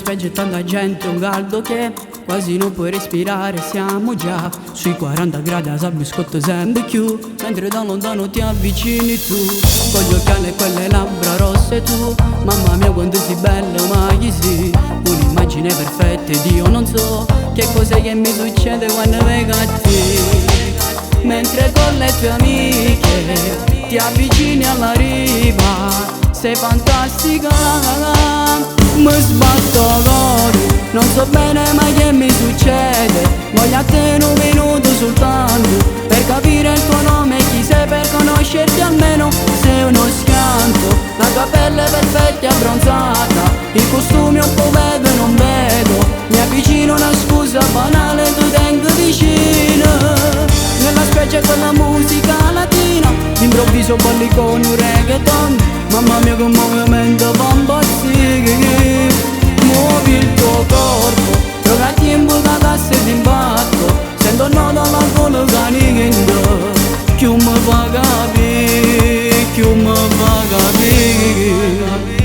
spiaggia e tanta gente, un caldo che quasi non puoi respirare. Siamo già sui 40 gradi, 'a sabbia scotta sempre più, mentre da lontano ti avvicini tu, con gli occhiali e quelle labbra rosse tu. Mamma mia quanto sei bella, ma chi sei? Un'immagine perfetta ed io non so che cos'è che mi succede quando vengo a te. Mentre con le tue amiche ti avvicini alla riva, sei fantastica. Mi sbatto cuore, non so bene ma che mi succede. Voglio a te un minuto soltanto per capire il tuo nome e chi sei, per conoscerti almeno. Sei uno schianto, la tua pelle perfetta e abbronzata, il costume un po' vedo e non vedo. Mi avvicino, una scusa banale, tu tengo vicino. Nella spiaggia con la musica latina, d'improvviso balli con un reggaeton. Mamma mia che movimento fa impazzire. Muovi il tuo corpo, trova tempo che cassa d'impatto. Sento un nodo alla gola che più mi fa capire, più mi fa capire.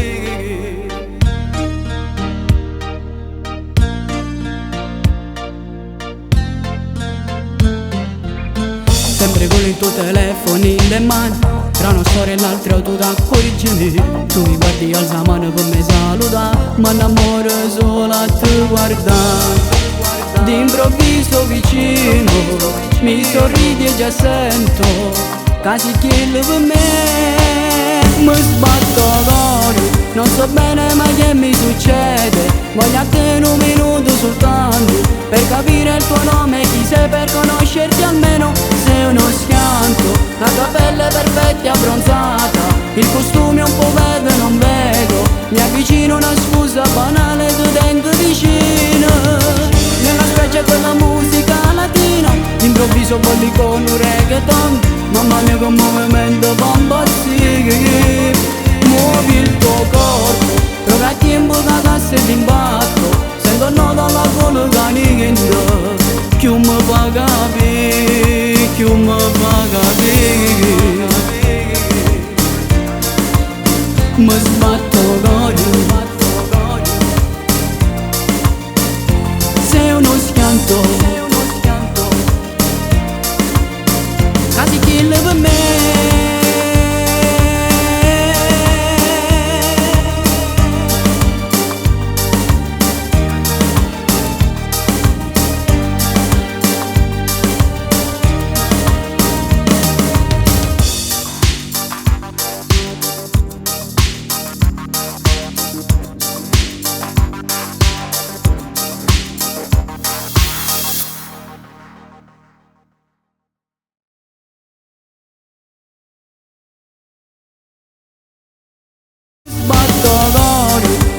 Sempre con il tuo telefono in mano, tra una storia e l'altra tu t'accorgi. Tu mi guardi, alza la mano per me salutare, ma innamoro solo a te guardare. D'improvviso vicino mi sorridi e già sento quasi che per me. Mi sbatto cuore, non so bene ma che mi succede. Voglio a te un minuto soltanto per capire il tuo nome e chi sei, per conoscerti almeno. Sei uno schianto, la tua pelle perfetta e abbronzata, il costume un po' vedo e non vedo. Mi avvicino, una scusa banale, tu tengo vicino. Nella spiaggia con la musica latina, d'improvviso balli con un reggaeton. Mamma mia che movimento fa impazzire. Muovi il tuo corpo, trova tempo che cassa d'impatto. Sento un nodo alla gola che più mi fa capire, più mi fa capire. Mi sbatto cuore, sei uno schianto, quasi kill per me.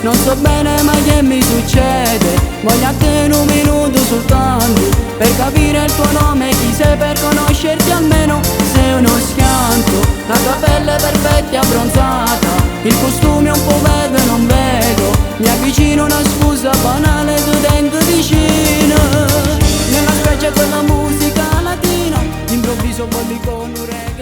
Non so bene ma che mi succede. Voglio a te un minuto soltanto per capire il tuo nome e chi sei, per conoscerti almeno. Sei uno schianto, la tua pelle perfetta e abbronzata, il costume un po' vedo e non vedo. Mi avvicino, una scusa banale, tu tengo vicino. Nella spiaggia con la musica latina, d'improvviso balli con un reggaeton.